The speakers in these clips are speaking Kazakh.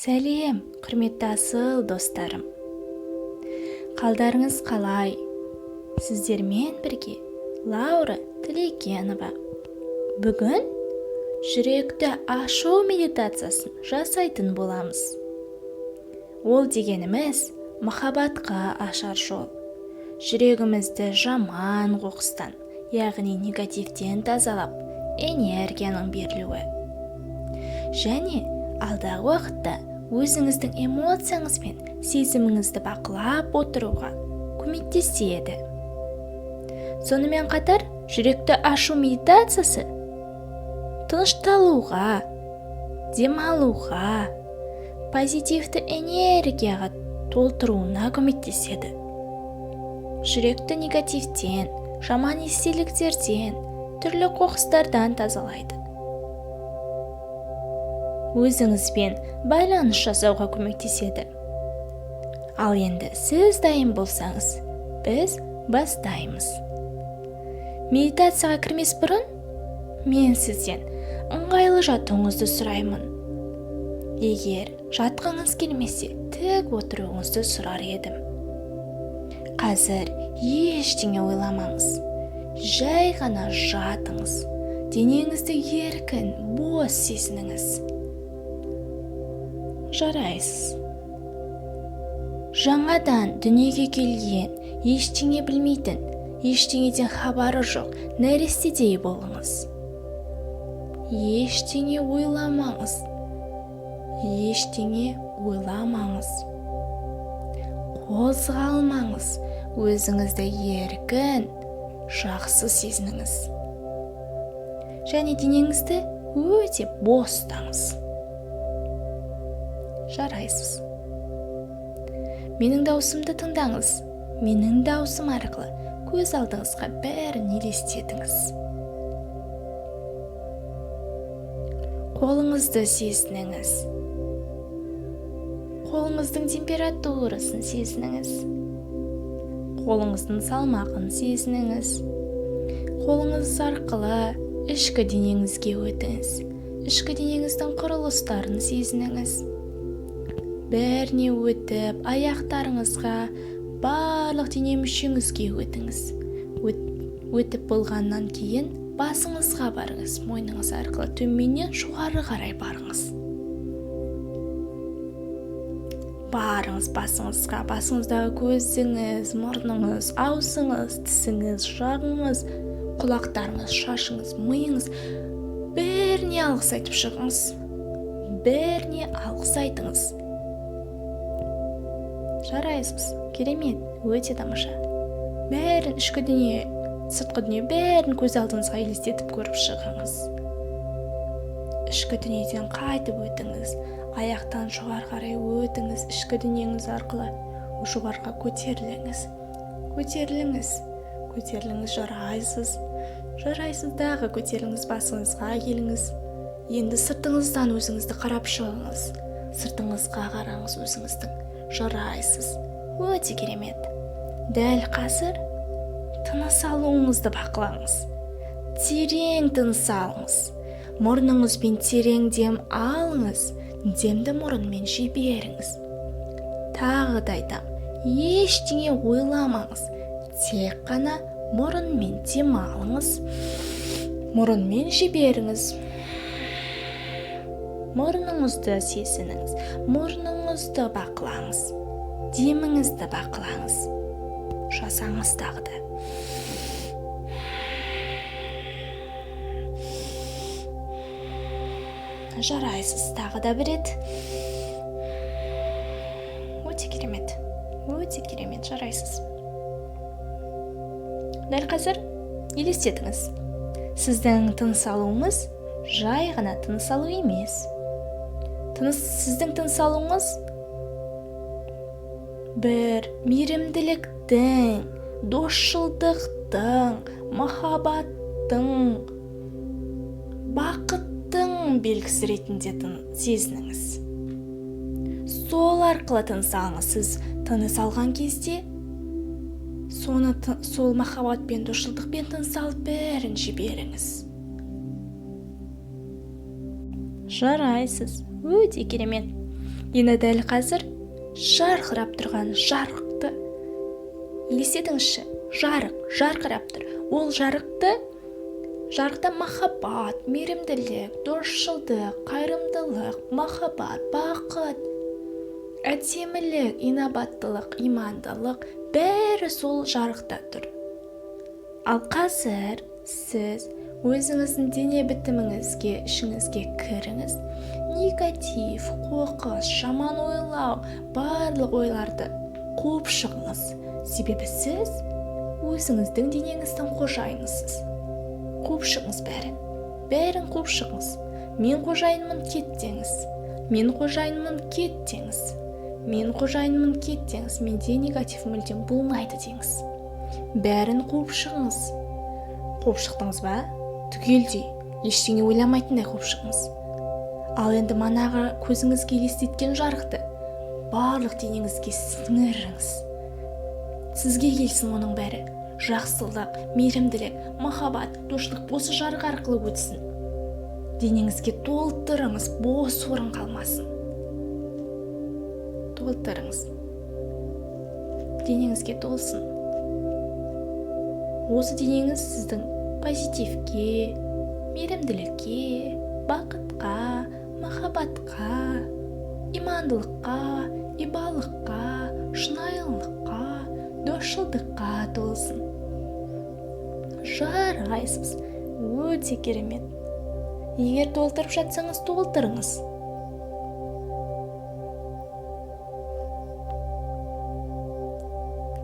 Сәлем, құрметті асыл достарым. Қалдарыңыз қалай? Сіздермен бірге Лаура Тілегенова. Бүгін жүректі ашу медитациясын жасайтын боламыз. Ол дегеніміз махаббатқа ашар жол. Жүрегімізді жаман қоқыстан, яғни негативтен тазалап, энергияның берілуі. Және алдағы уақытта өзіңіздің эмоцияңыз бен сезіміңізді бақылап отыруға көмектеседі. Сонымен қатар жүректі ашу медитациясы тынышталуға, демалуға, позитивті энергияға толтыруына көмектеседі. Жүректі негативтен, жаман естеліктерден, түрлі қоқыстардан тазалайды. Өзіңізбен байланыс жасауға көмектеседі. Ал енді сіз дайын болсаңыз, біз бастаймыз. Медитацияға кірмес бұрын мен сізден ыңғайлы жатуыңызды сұраймын. Егер жатқыңыз келмесе, тік отыруыңызды сұрар едім. Қазір ештеңе ойламаңыз. Жай ғана жатыңыз. Денеңізді еркін, бос сезініңіз. Жарайсыз. Жаңадан дүниеге келген, ештеңе білмейтін, ештеңеден хабары жоқ нәрестедей болыңыз. Ештеңе ойламаңыз. Ештеңе ойламаңыз. Қозғалмаңыз. Өзіңізді еркін, жақсы сезініңіз. Және денеңізді өте бос ұстаңыз. Жарайсыз. Менің даусымды тыңдаңыз. Менің даусым арқылы көз алдыңызға бәрін елестетіңіз. Қолыңызды сезініңіз. Қолыңыздың температурасын сезініңіз. Қолыңыздың салмағын сезініңіз. Қолыңыз арқылы ішкі денеңізге өтіңіз. Ішкі денеңіздің құрылыстарын сезініңіз. Бәріне өтіп, аяқтарыңызға, барлық дене мүшеңізге өтіңіз. Өтіп болғаннан кейін басыңызға барыңыз, мойныңыз арқылы төменнен жоғары қарай барыңыз. Барыңыз басыңызға, басыңыздағы көзіңіз, мұрныңыз, аузыңыз, тісіңіз, жағыңыз, құлақтарыңыз, шашыңыз, миыңыз, бәріне алғыс айтып шығыңыз. Бәріне алғыс айтыңыз. Жарайсыз, керемет, өте тамаша. Бәрін ішкі дүние, сыртқы дүние, бәрін көз алдыңызға елестетіп көріп шығыңыз. Ішкі дүниеден қайтып өтіңіз, аяқтан жоғары қарай өтіңіз, ішкі дүниеңіз арқылы жоғарыға көтеріліңіз. Көтеріліңіз, көтеріліңіз, жарайсыз. Жарайсыз, дағы көтеріліңіз, басыңызға келіңіз. Енді сыртыңыздан өзіңізді қарап шығыңыз. Сыртыңызға қараңыз өзіңіздің. Жарайсыз, өте керемет. Дәл қазір тыныс алуыңызды бақылаңыз. Терең тыныс алыңыз. Мұрныңызбен терең дем алыңыз, демді мұрынмен жіберіңіз. Тағы да айтам, ештеңе ойламаңыз. Тек қана мұрынмен дем алыңыз, мұрынмен жіберіңіз. Мұрныңызды сезініңіз, мұрныңызды бақылаңыз, деміңізді бақылаңыз. Жасаңыз тағы да. Жарайсыз, тағы да бір рет. Өте керемет, өте керемет, жарайсыз. Дәл қазір елестетіңіз. Сіздің тыныс алуыңыз жай ғана тыныс алу емес. Сіздің тыныс алуыңыз бір мейірімділіктің, досшылдықтың, махаббаттың, бақыттың белгісі ретінде сезініңіз. Сол арқылы тыныс алыңыз. Сіз тыныс алған кезде сол махаббатпен, досшылдықпен тыныс алып бәрін жіберіңіз. Жарайсыз, өте керемет. Енді дәл қазір жарқырап тұрған жарықты елестетіңізші. Жарық жарқырап тұр. Ол жарықта махаббат, мейірімділік, досшылдық, қайырымдылық, махаббат, бақыт, әдемілік, инабаттылық, имандылық, бәрі сол жарықта тұр. Ал қазір сіз өзіңіздің дене бітіміңізге, ішіңізге кіріңіз. Негатив, қоқыс, жаман ойлау, барлық ойларды қуып шығыңыз. Себебі сіз өзіңіздің денеңіздің қожайынысыз. Қуып шығыңыз бәрін. Бәрін қуып шығыңыз. Мен қожайынмын, кет деңіз. Мен қожайынмын, кет деңіз. Мен қожайынмын, кет деңіз. Менде негатив мүлдем болмайды деңіз. Бәрін қуып шығыңыз. Қуып шықтыңыз ба? Түгелдей, ештеңе ойламайтындай қуып шығыңыз. Ал енді манағы көзіңізге елестеткен жарықты барлық денеңізге сіңіріңіз. Сізге келсін оның бәрі. Жақсылық, мейірімділік, махаббат, досшылық осы жарық арқылы өтсін. Денеңізге толтырыңыз, бос орын қалмасын. Толтырыңыз. Денеңізге толсын. Осы денеңіз сіздің позитивке, мейірімділікке, бақытқа, махаббатқа, имандылыққа, ибалыққа, шынайылыққа, досшылдыққа толсын. Жарайсыз, өте керемет. Егер толтырып жатсаңыз, толтырыңыз.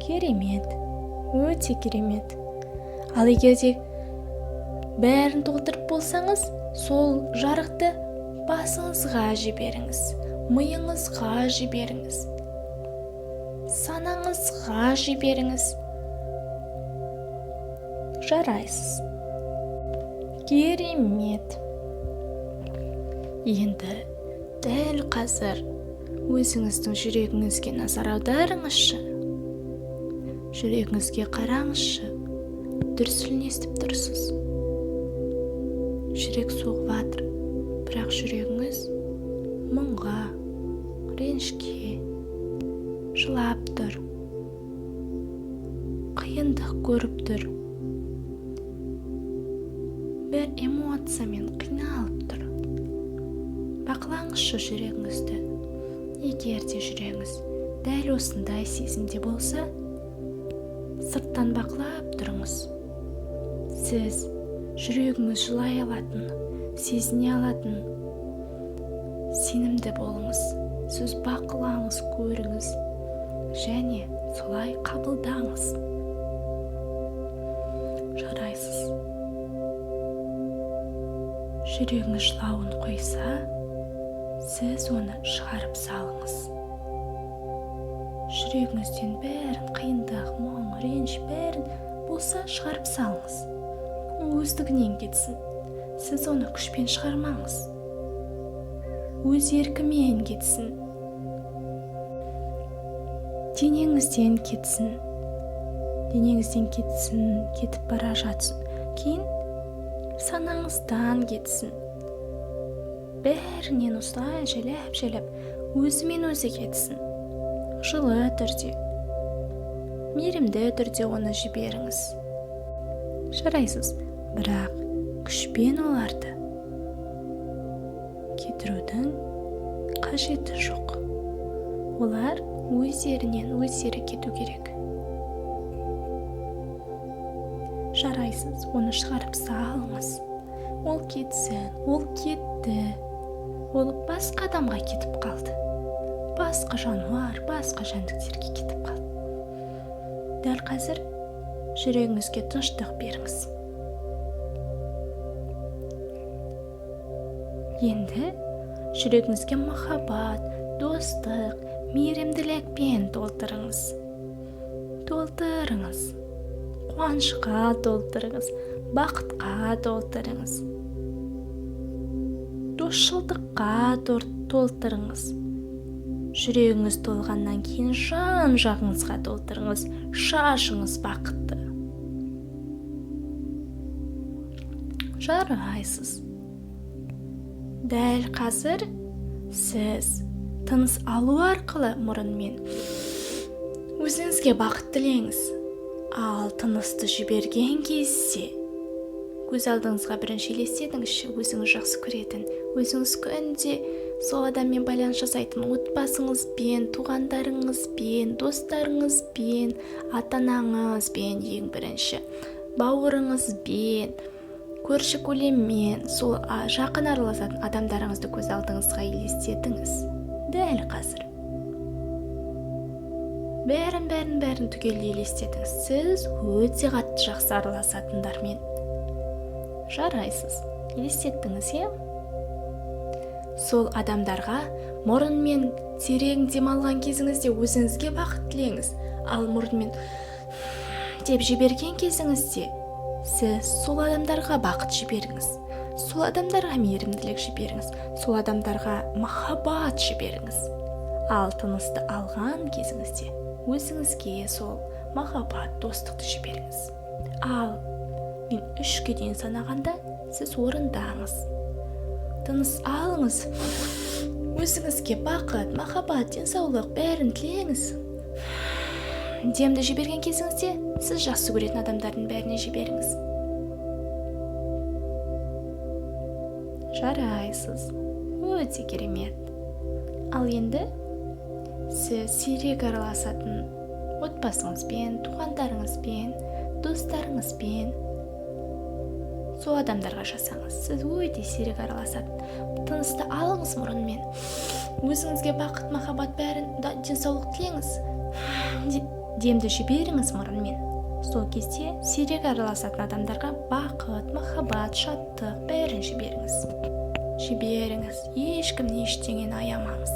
Керемет, өте керемет. Ал егер де бәрін толтырып болсаңыз, сол жарықты басыңызға жіберіңіз, миыңызға жіберіңіз, санаңызға жіберіңіз. Жарайсыз. Керемет. Енді дәл қазір өзіңіздің жүрегіңізге назар аударыңызшы. Жүрегіңізге қараңызшы. Дүрсілін естіп тұрсыз. Жүрек соғып жатыр, бірақ жүрегіңіз мұңға, ренішке жылап тұр. Қиындық көріп тұр. Бір эмоциямен қиналып тұр. Бақылаңызшы жүрегіңізді. Егер де жүрегіңіз дәл осындай сезімде болса, сырттан бақылап тұрыңыз. Сіз жүрегіңіз жылай алатын, сезіне алатын сенімді болыңыз. Сіз бақылаңыз, көріңіз және солай қабылдаңыз. Жарайсыз. Жүрегіңіз жылауын қойса, сіз оны шығарып салыңыз. Жүрегіңізден бәрін, қиындық, мұң, реніш бәрін болса шығарып салыңыз. Ол өздігінен кетсін. Сіз оны күшпен шығармаңыз. Өз еркімен кетсін. Денеңізден кетсін. Денеңізден кетсін, кетіп бара жатсын. Кейін санаңыздан кетсін. Бәрінен осылай жайлап-жайлап өзімен өзі кетсін. Жылы түрде, мейірімді түрде оны жіберіңіз. Жарайсыз, бірақ күшпен оларды кетірудің қажеті жоқ. Олар өздерінен өздері кету керек. Жарайсыз, оны шығарып салыңыз. Ол кетсін, ол кетті. Ол басқа адамға кетіп қалды. Басқа жануар, басқа жәндіктерге кетіп қалды. Дәл қазір жүрегіңізге тыныштық беріңіз. Енді жүрегіңізге махаббат, достық, мейірімділікпен толтырыңыз. Толтырыңыз. Қуанышқа толтырыңыз, бақытқа толтырыңыз. Досшылдыққа толтырыңыз. Жүрегіңіз толғаннан кейін жан жағыңызға толтырыңыз, шашыңыз бақытты. Жарайсыз. Дәл қазір сіз Тыныс алу арқылы мұрынмен өзіңізге бақыт тілеңіз. Ал тынысты жіберген кезде көз алдыңызға бірінші елестетіңізші, өзіңіз жақсы көретін, өзіңіз күнде сол адаммен байланыс жасайтын отбасыңызбен, туғандарыңызбен, достарыңызбен, ата-анаңызбен, ең бірінші бауырыңызбен, көрші-көлеммен, сол жақын араласатын адамдарыңызды көз алдыңызға елестетіңіз. Дәл қазір. Бәрін түгел елестетіңіз. Сіз өте қатты жақсы араласатындармен. Жарайсыз. Елестеттіңіз, е? Сол адамдарға мұрынмен терең демалған кезіңізде өзіңізге бақыт тілеңіз. Ал мұрынмен деп жіберген кезіңізде сіз сол адамдарға бақыт жіберіңіз. Сол адамдарға мейірімділік жіберіңіз. Сол адамдарға махаббат жіберіңіз. Ал тынысты алған кезіңізде өзіңізге сол махаббат, достықты жіберіңіз. Ал мен 3-ке дейін санағанда сіз орындаңыз. Тыныс алыңыз. Өзіңізге бақыт, махаббат, денсаулық бәрін тілеңіз. Демді жіберген кезіңізде сіз жақсы көретін адамдардың бәріне жіберіңіз. Жарайсыз. Өте керемет. Ал енді сіз сирек араласатын отбасыңызбен, туғандарыңызбен, достарыңызбен сол адамдарға жасаңыз. Сіз өте сирек араласатын. Тынысты алыңыз мұрынмен. Өзіңізге бақыт, махаббат бәрін, денсаулық тілеңіз. Демді жіберіңіз мұрынмен. Сол кезде сирек араласатын адамдарға бақыт, махаббат, шаттық бәрін жіберіңіз. Жіберіңіз. Ешкім ештеңені аямаңыз.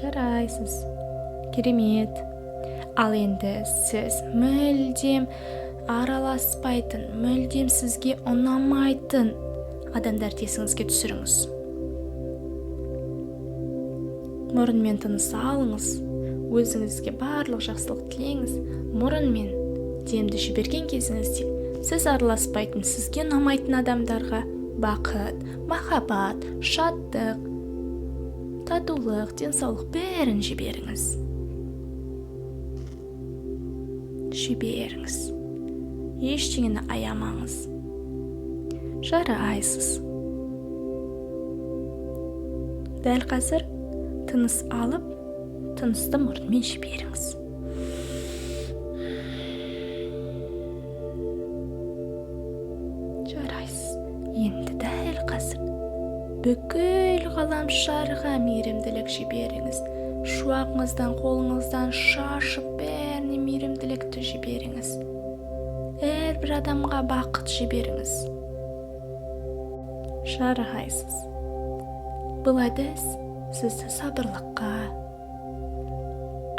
Жарайсыз. Керемет. Ал енді сіз мүлдем араласпайтын, мүлдем сізге ұнамайтын адамдарды есіңізге түсіріңіз. Мұрынмен тыныс алыңыз, өзіңізге барлық жақсылық тілеңіз. Мұрынмен демді жіберген кезіңізде сіз араласпайтын, сізге ұнамайтын адамдарға бақыт, махаббат, шаттық, татулық, денсаулық бәрін жіберіңіз. Жіберіңіз. Ештеңені аямаңыз. Жарайсыз. Дәл қазір тыныс алып, тынысты мұрнымен жіберіңіз. Жарайсыз. Енді дәл қазір бүкіл ғаламшарға мейірімділік жіберіңіз. Шуағыңыздан, қолыңыздан шашып бәріне мейірімділікті жіберіңіз. Әрбір адамға бақыт жіберіңіз. Жарайсыз. Бұл әдіс сізді сабырлыққа,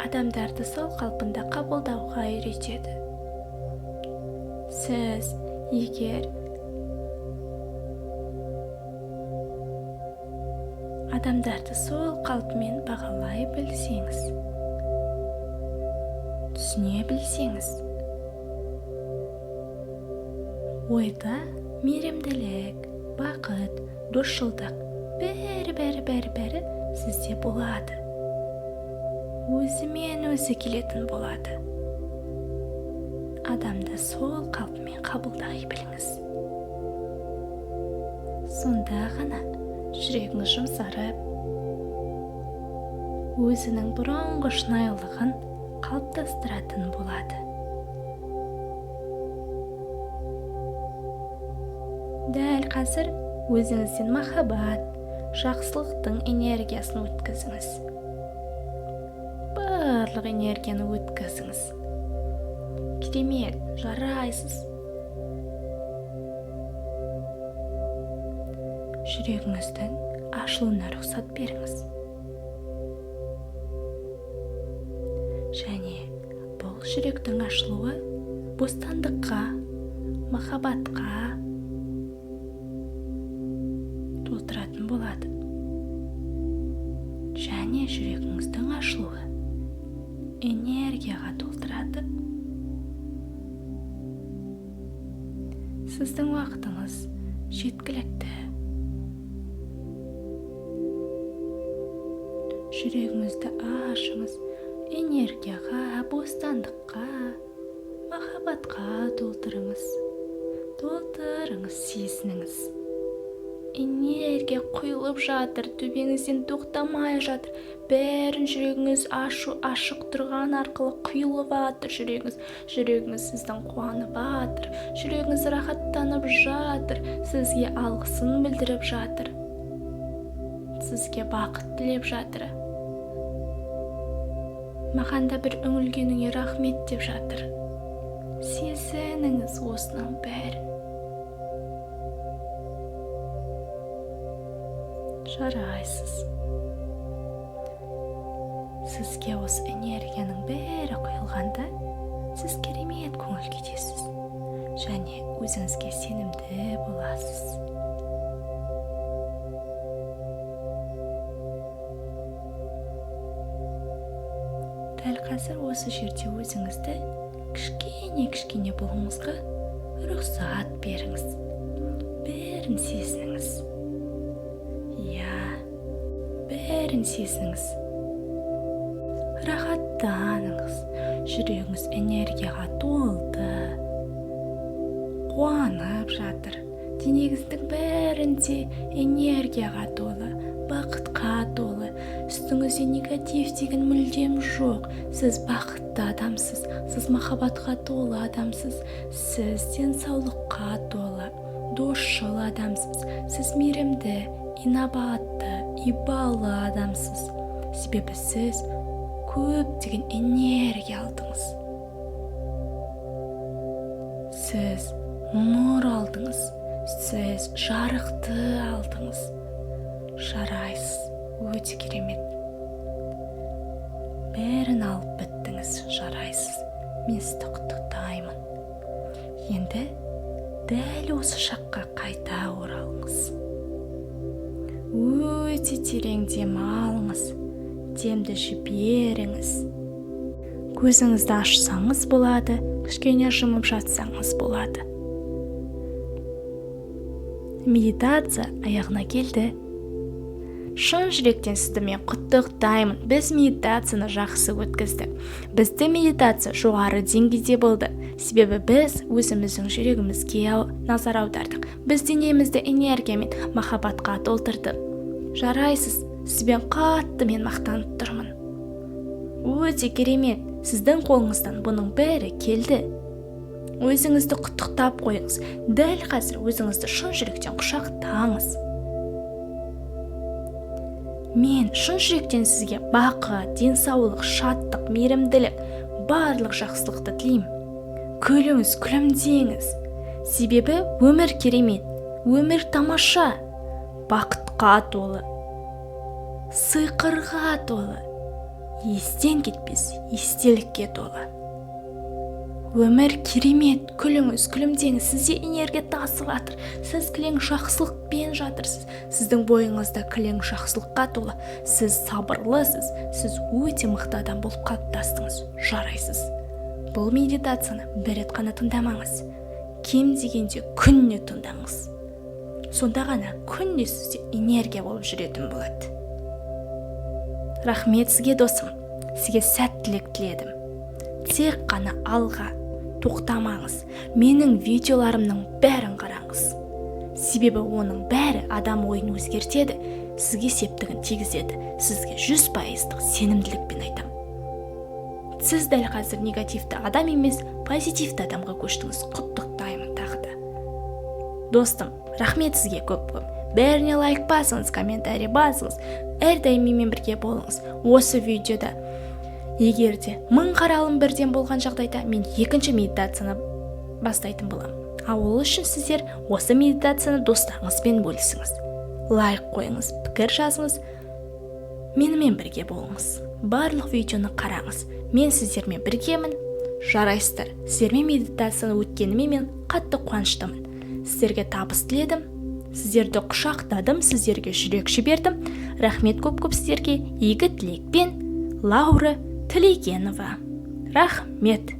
адамдарды сол қалпында қабылдауға үйретеді. Сіз егер адамдарды сол қалпымен бағалай білсеңіз, түсіне білсеңіз, ойда мейірімділік, бақыт, досшылдық бәрі сізде болады. Өзімен өзі келетін болады. Адамды сол қалпымен қабылдай біліңіз. Сонда ғана жүрегіңіз жұмсарып, өзінің бұрынғы шынайылығын қалыптастыратын болады. Дәл қазір өзіңізден махаббат, жақсылықтың энергиясын өткізіңіз. Барлық энергияны өткізіңіз. Керемет, жарайсыз. Жүрегіңіздің ашылуына рұқсат беріңіз. Және бұл жүректің ашылуы бостандыққа, махаббатқа толтыратын болады. Және жүрегіңіздің ашылуы энергияға толтырады. Сіздің уақытыңыз жеткілікті. Жүрегіңізді ашыңыз, энергияға, бостандыққа, махаббатқа толтырыңыз. Толтырыңыз, сезініңіз. Энергия құйылып жатыр, төбеңізден тоқтамай жатыр. Бәрін жүрегіңіз ашық тұрған арқылы құйылып жатыр жүрегіңіз. Жүрегіңіз сіздің қуанып жатыр, жүрегіңіз рахаттанып жатыр, сізге алғысын білдіріп жатыр, сізге бақыт тілеп жатыр. Маған да бір үңілгеніңе рахмет деп жатыр. Сезініңіз осының бәрін. Жарайсыз. Сізге осы энергияның бәрі құйылғанда, сіз керемет көңіл күйдесіз және өзіңізге сенімді боласыз. Дәл қазір осы жерде өзіңізді кішкене-кішкене болуыңызға рұқсат беріңіз. Бәрін сезініңіз. Иә, бәрін сезініңіз. Рахаттаныңыз. Жүрегіңіз энергияға толды. Қуанып жатыр. Денеңіздің бәрінде энергияға толы, бақытқа толы. Үстіңізде негатив деген мүлдем жоқ. Сіз бақытты адамсыз, сіз махаббатқа толы адамсыз, сіз денсаулыққа толы, досшыл адамсыз, сіз мейірімді, инабатты, ибалы адамсыз. Себебі сіз көптеген энергия алдыңыз. Сіз нұр алдыңыз, сіз жарықты алдыңыз. Жарайсыз, өте керемет. Бәрін алып біттіңіз, жарайсыз. Мен сізді құттықтаймын. Енді дәл осы шаққа қайта оралыңыз. Өте терең дем алыңыз, демді жіберіңіз. Көзіңізді ашсаңыз болады, кішкене жұмып жатсаңыз болады. Медитация аяғына келді. Шын жүректен сізді мен құттықтаймын. Біз медитацияны жақсы өткіздік. Біздің медитация жоғары деңгейде болды. Себебі біз өзіміздің жүрегімізге назар аудардық. Біз денемізді энергиямен, махаббатқа толтырдық. Жарайсыз, сізбен қатты мен мақтанып тұрмын. Өте керемет, сіздің қолыңыздан бұның бәрі келді. Өзіңізді құттықтап қойыңыз. Дәл қазір өзіңізді шын жүректен құшақтаңыз. Мен шын жүректен сізге бақыт, денсаулық, шаттық, мейірімділік, барлық жақсылықты тілеймін. Күліңіз, күлімдеңіз. Себебі өмір керемет, өмір тамаша, бақытқа толы, сиқырға толы, естен кетпес естелікке толы. Өмір керемет, күліңіз, күлімдеңіз, сізде энергия тасып жатыр, сіз кілең жақсылықпен жатырсыз, сіздің бойыңызда кілең жақсылыққа толы, сіз сабырлысыз, сіз өте мықты адам болып қалыптастыңыз, жарайсыз. Бұл медитацияны бір рет қана тыңдамаңыз, кем дегенде күніне тыңдаңыз. Сонда ғана күнде сізде энергия болып жүретін болады. Рахмет сізге, досым, сізге сәттілік тіледім. Тек қана алға, тоқтамаңыз. Менің видеоларымның бәрін қараңыз. Себебі оның бәрі адам ойын өзгертеді, сізге септігін тигізеді. Сізге 100% сенімділікпен айтамын. Сіз дәл қазір негативті адам емес, позитивті адамға көштіңіз. Құттықтаймын тағы да. Достым, рахмет сізге көп-көп. Бәріне лайк басыңыз, комментарий басыңыз. Әрдайым менімен бірге болыңыз. Осы видеода егер де 1000 қаралым бірден болған жағдайда мен екінші медитацияны бастайтын боламын. Ал ол үшін сіздер осы медитацияны достарыңызбен бөлісіңіз. Лайк қойыңыз, пікір жазыңыз, менімен бірге болыңыз. Барлық видеоны қараңыз. Мен сіздермен біргемін. Жарайсыздар. Сіздермен медитацияны өткеніме мен қатты қуаныштымын. Сіздерге табыс тіледім. Сіздерді құшақтадым, сіздерге жүрек жібердім. Рахмет көп-көп сіздерге. Игі тілекпен, Лаура Тілегенова. Рахмет.